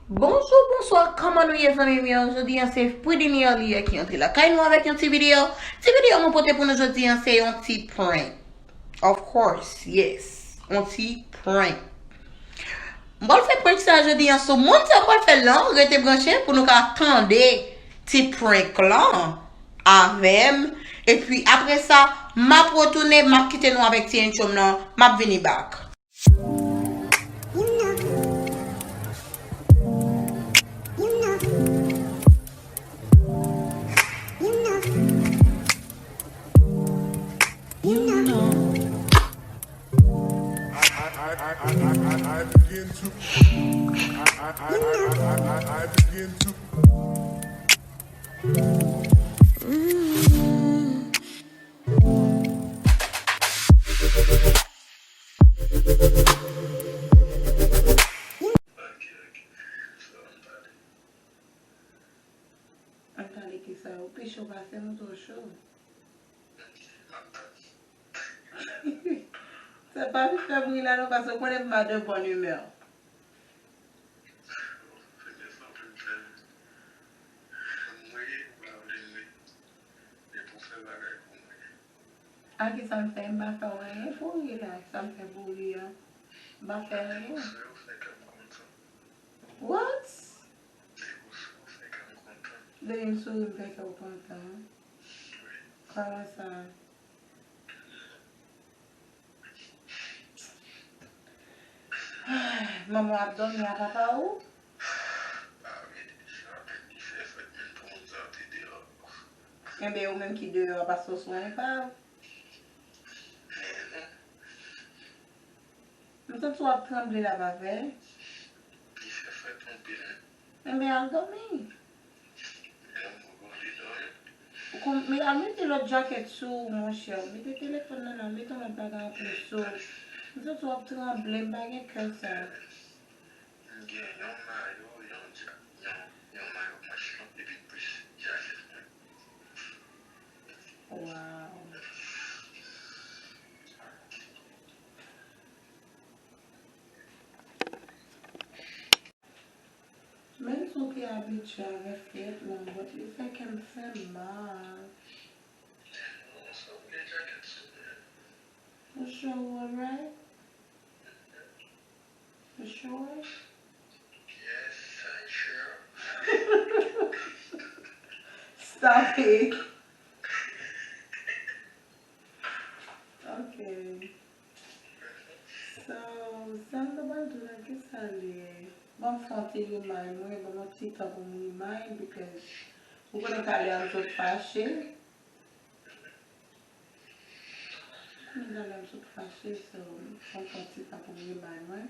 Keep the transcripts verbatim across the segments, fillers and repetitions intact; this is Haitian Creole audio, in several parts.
Bonjou, bonswa, kòman nou ye zanmi m yo? Jodi a se Pretty Nearly ki antre lakay nou avèk yon ti videyo. Ti videyo mwen pote pou nou jodi a se yon ti prank. Of course, yes, yon ti prank. M pral fè prank sa jodi a sou moun sa m pral fè l lan, rete branche pou nou ka tande ti prank lan avè m. Epi apre sa, m ap retounen, m ap kite nou avèk ti intro m nan, m ap vini back. Ann pale kisa? Ou pi cho pase m, ou twò cho. Se pa vin fè bri la non, paske ou konnen m pa de bòn imè. A kisa m fè? M pa fè w anyen pou ri la. Sa m fè pou ri a? M pa fè anyen. What? Depi m souri, m fè kè w kontan. Kòman sa? Manman w ap dòmi a papa ou? Enben, ou menm ki deyò a, paske w sou yon epav. M santi w ap tranble la, pa vre? Li fè frèt anpil. Enben, al dòmi. Ou kon, men al mete lòt jakèt sou ou, monchè. Mete telefòn nan la, mete yon lòt bagay anplis sou ou. M santi w ap tranble, m pa gen kè sa. M gen yon mayo, yon dja-, yon, yon mayo manch long, epi plis jakèt mwen. Wow. Menm si w te abitye avè frèt lan, but li fè kè m fè m mal. Ou sure ou alright? You sure? Yes, I sure. Stop it. Ok. So, sa m ta pral di w la, kisa l ye? Ban m fè yon ti remind mwen, ban m yon ti tan pou m remind, because ou konnen talè a m sot fache. Ou konnen talè a m sot fache, so, ban m fè yon ti tan pou m remind mwen.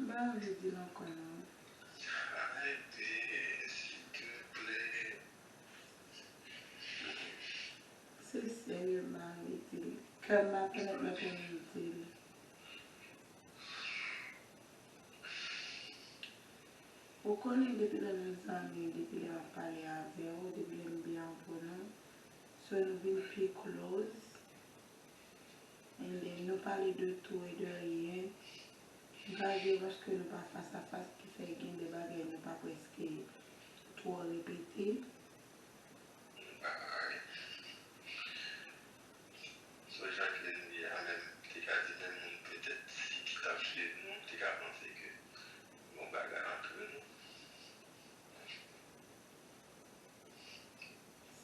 M pa anvi di l ankò non. Arete, silteplè. Se serye, m pa anvi di l. Kè m pa pèmèt mwen pou m di l. Ou konnen depi lè nou zanmi, depi lè m ap pale avè w, depi lè m byen avè nou, so nou vin pi close. And then nou pale de tout e de ryen. M pa di w paske nou pa fas a fas ki fè gen de bagay nou pa prèske twò repete. Bay. So, jan ke nou ye a menm, te ka di menm moun petèt si ki t ap swiv nou, te ka panse ke gon bagay antre nou.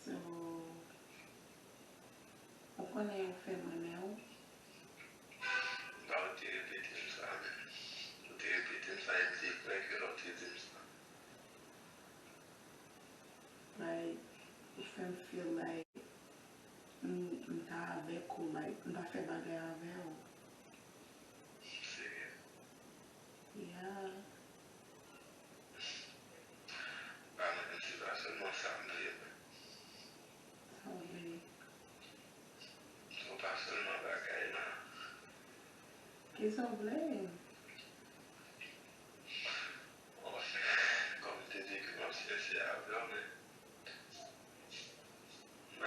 So, ou konnen ou fè m renmen w. Ba, ou te repete m sa menm. Ou te repete m sa, e m te kwè ke lè w te di m sa. Like, ou fè m feel like m, m ta avèk ou, like, m ta fè bagay avè w. Serye? Yeah. Ba, mwen menm, se pa sèlman sa m vle, mwen. Sa w vle? Se pa sèlman bagay la. Kisa w vle? Kòm m te di ke m ap sensè avè w, men,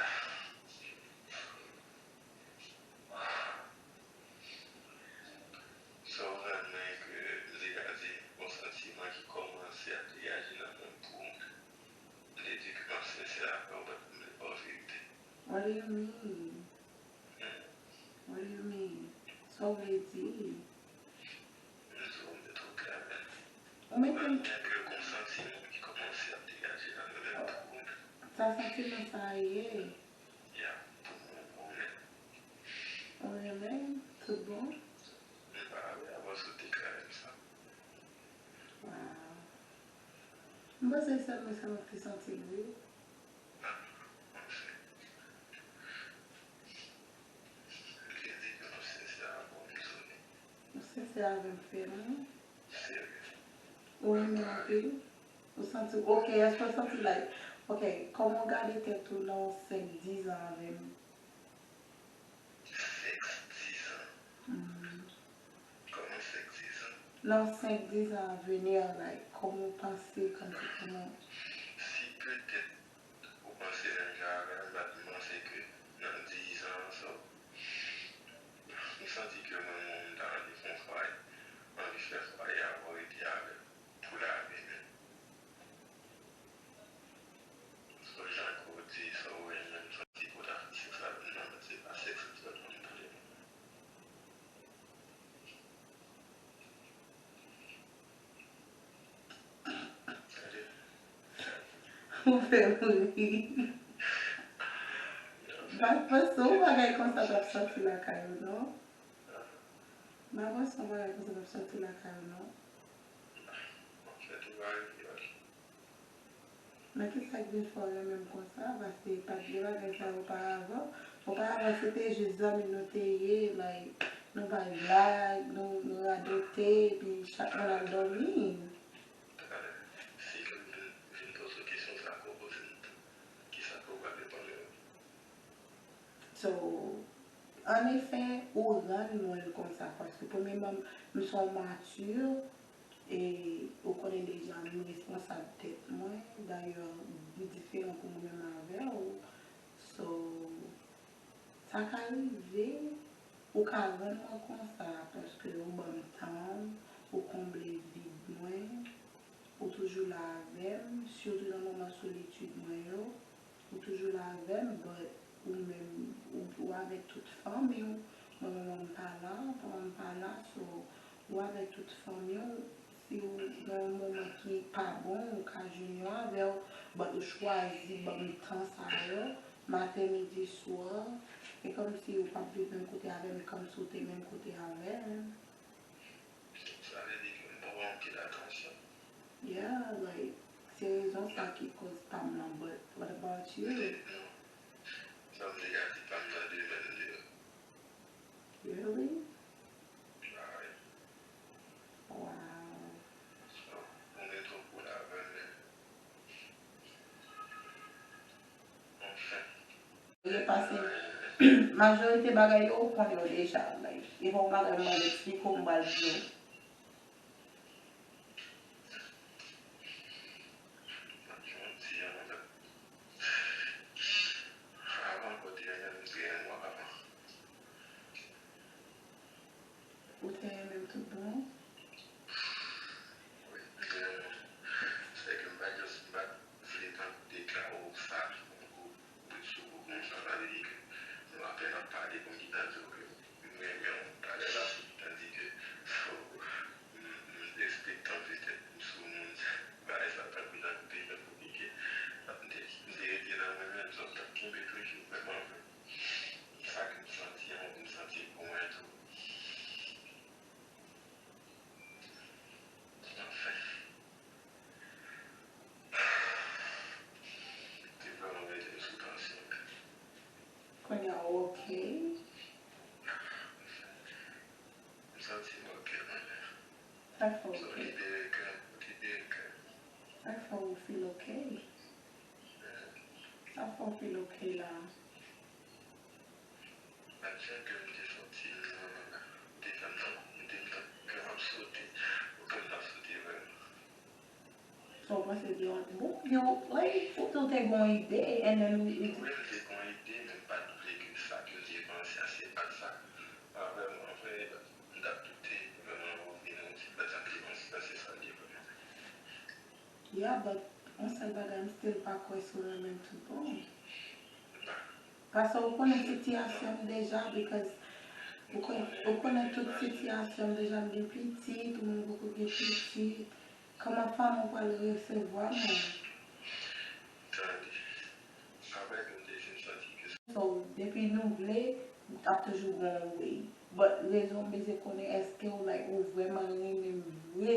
ah, What do you mean? What do you mean? Sa w vle di? Ou mete m. Sa santiman sa ye? Ou renmen m tout bon? Wow. M panse se sèl mwen sèlman ki te santi l, wi. Ou sensè avè m, frè mwen. Ou renmen m anpil. Ou santi, ok, èske w santi like, ok, kòman w gade tèt ou nan yon senk, diz an avè m? Senk, diz an? Mhm. Kòman senk, diz an? Nan senk, diz an a venir, like, kòman w panse, kòmsi kòman? Si petèt ou panse menm jan avè m, but m panse ke nan diz an, so, m santi ke mwen, mwen, m ta anvi fè yon fwaye, m anvi fè fwaye avè w, rete avè w pou lavi, men. So, jan ke w di sa, w renmen m, m santi ke w ta fè sèks avè m, non, men se pa sèks m sot konn tande. Ou fè m ri. M pa t panse yon bagay konsa t ap sòti lakay ou, non. M pa t panse yon bagay konsa t ap sòti lakay ou, non. Men kisa k vin fè w renmen m konsa? Paske pa t gen bagay sa yo oparavan. Oparavan, se te jis zanmi nou te ye, like, nou bay blag, nou, nou radote, epi chak moun al dòmi. Talè, si ke m vin, vin poze w kesyon sa ke w poze m, kisa ke w pral reponn mwen? So, an efè, ou rann mwen l konsa, paske premyèman, m se yon mati, e ou konnen deja m responsab tèt mwen, dayè, m diferan pou mwen menm avè w. So, sa ka rive, ou ka rann mwen konsa, paske ou ban m tan w, ou konble vid mwen. Ou toujou la avè m, sitou nan moman solitid mwen yo. Ou toujou la avè m, but ou menm, ou, ou avèk tout fanmi w. Mwen menm, mwen pa la, paran m pa la, so, ou avèk tout fanmi w. Si w nan yon moman ki pa bon, ou ka jwenn yo avè w, but ou chwazi ban m tan sa yo, maten, midi, swa. E kòmsi ou p ap viv menm kote avè m, e kòmsi ou te menm kote avè m. Sa vle di ke m pa ba w anpil atansyon. Yeah, like, se rezon sa ki koz pa m nan, but what about you? Petèt non. Sa m te ka di pa m nan demen m deyò. Really? Ba wi. Wow. So, ou gen twòp pwoblèm avè m, men. Anfen. Yo pase majorite bagay yo, ou konn yo deja, like, e pa yon bagay m pral eksplike w, m pral di w. Ou te renmen m tout bon? Wi, m te renmen w. Sèke m pa just, m pa t vle tankou deklare w sa, tankou bout sou bout konsa, sa vle di ke nou apèn ap pale pou m gentan di w ke m renmen w. Talè la, se gentan di ke, so, m, m respektan petèt m sou moun, bagay sa tankou jan ke w te fè konplike. M te, m te rete nan mwen menm, so, m t ap kenbe toujou, men bon, sa ke m santi an, m santi l pou mwen tou. Anfen. Te vrèman mete m sou tansyon. Kounye a w ok? M santi m ok, mwen menm. Sa fè w ok? M libere kè m, m libere kè m. Sa fè w feel ok? Sa fè w feel ok la? Ak jan ke m te santi m nan, m te fè m tankou, m te m tankou kè m ap sote, ou kè m t ap sote vrèman. So, w panse te yon bon, yo, like, ou, ou te gen yon ide, and then, ou, ou Wi, m te gen yon ide, men m pa t vle ke sa ke m te panse a, se pa t sa. Avè m, anfen, m t ap doute, vrèman, ou vini, ou di, but sa m te panse a, se sa l ye vrèman. Yeah, but yon sèl bagay, m still pa kwè si w renmen m tout bon. M pa. Paske ou konnen sitiyasyon m deja, because ou konnen, ou konnen tout sitiyasyon m deja, m gen pitit, ou menm poko gen pitit. Kòman fanmi w pral resevwa mwen? Tande. Apre ke m te fin santi ke. So, depi nou vle, ap toujou gon way. But rezon m bezwen konnen, èske w, like, ou vrèman renmen m vre?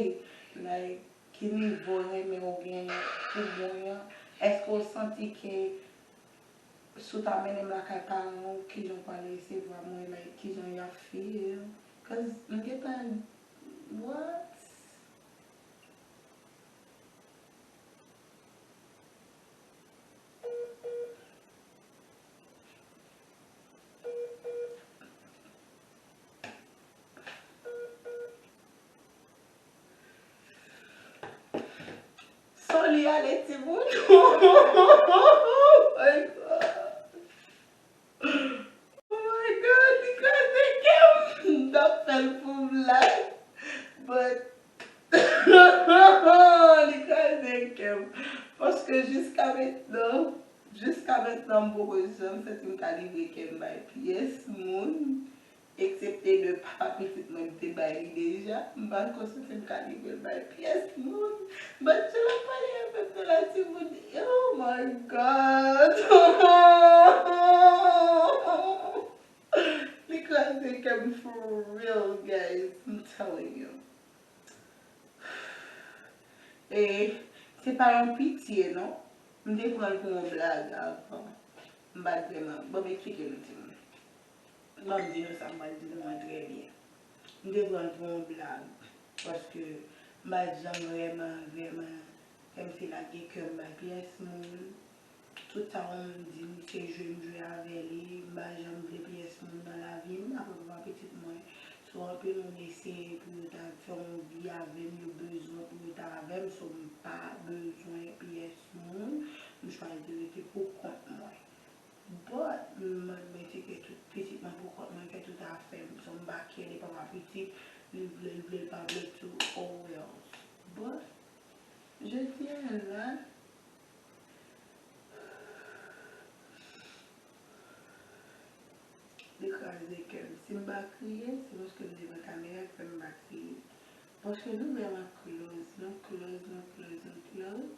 Like, ki nivo renmen w genyen pou mwen an? Èske w santi ke si w ta mennen m lakay paran w, kijan w pral resevwa mwen? Like, kijan y ap feel? 'Cause m gentan, what? Soli ale timoun. Oh my God. Oh my God, li kraze kè m. M t ap fè l pou blag, but li kraze kè m. Paske jiska mentnan, jiska mentnan, m poko janm santi m ka livre kè m bay pyès moun, eksepte de papa pitit mwen, m te bay li deja. M pa ko santi m ka livre l bay pyès moun. But jan l ap pale avè m nan la, timoun, oh my God. Li kraze kè m for real, guys. I'm telling you. E se pa yon pitye, non. M te pran l pou yon blag avan. M pa t vrèman, bon, m eksplike nou, timoun. Ban m di nou sa m pral di nou an trè byen. M te pran l pou yon blag, paske m pa t janm vrèman, vrèman kòmsi lage kè m bay pyès moun. Tout sa yon moun di m, se jwe m jwe avè li. M pa janm vle pyès moun nan lavi m, apre papa pitit mwen. So, anpil moun eseye pou yo ta fè yon vi avè m, yo bezwen pou yo ta avè m, so m pa bezwen pyès moun. M chwazi rete pou kont mwen. But, m mèt mete ke tout pitit mwen pou kont mwen, fè tout afè m. So, m pa care de papa pitit, li vle, li vle, li pa vle tou, oh well. But, jodi a la, li kraze kè m. Si m pa kriye, se paske m devan kamera ki fè m pa kriye. Paske nou vrèman close, nou close, nou close, nou close.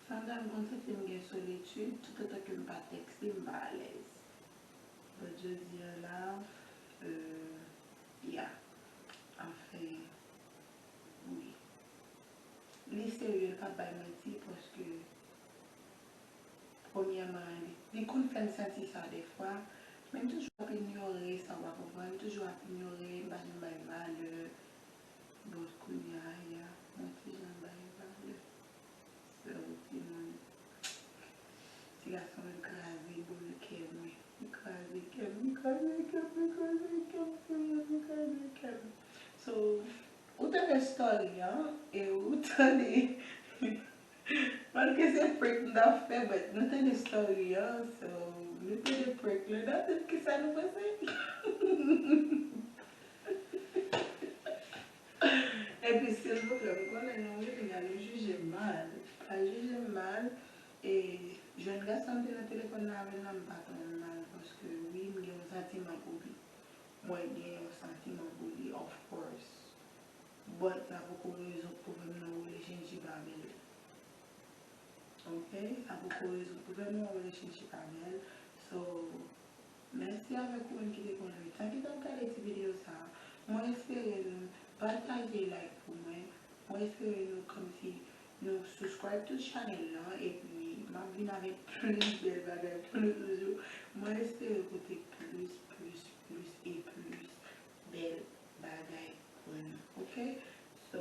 Sometimes, m konn santi m gen solitid, toutotan ke m pa tèks li, m pa alèz. But jodi a la, euh, yeah. Anfen, wi. Li serye, l pa bay manti, paske, premyèman, li, li konn fè m santi sa dèfwa, men m toujou ap inyore sa, w pa konprann, m toujou ap inyore, m pa janm bay valè. But kounye a, ya, mwen ti jan bay valè. So, timoun, ti gason an kraze boul kè mwen. Li kraze kè m, li kraze kè m, li kraze kè m, serye, li kraze kè m. So, ou tande story an, e ou tande, malgre se prank m t ap fè, but nou tande story an, so, nou tande prank lan, n ap tande kisa nou panse. Epi, silvouplè, m konnen nou wi, piga nou jije m mal. Pa jije m mal. E jèn gason m te nan telefòn nan avè l la, m pa tande l mal, paske wi, m gen yon santiman pou li. Mwen gen yon santiman pou li, of course. But sa poko rezon pou fè m nan relationship avè l. Ok? Sa poko rezon pou fè m nan relationship avè l. So, mèsi avèk ou menm ki te pran le tan ki t ap gade ti videyo sa a. Mwen espere nou pataje, like pou mwen. Mwen espere nou kòmsi nou subscribe to channel lan, epi m ap vin avèk plis bèl bagay pou nou toujou. Mwen espere pote plis, plis, plis e plis bèl bagay pou nou. Ok? So,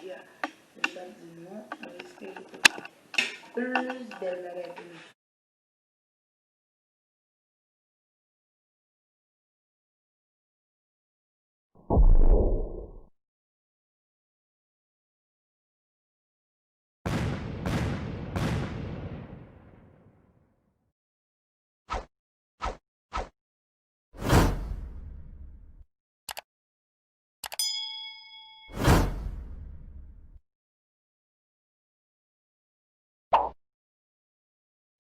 yeah, se sa m di nou, mwen espere pote plis bèl bagay pou nou.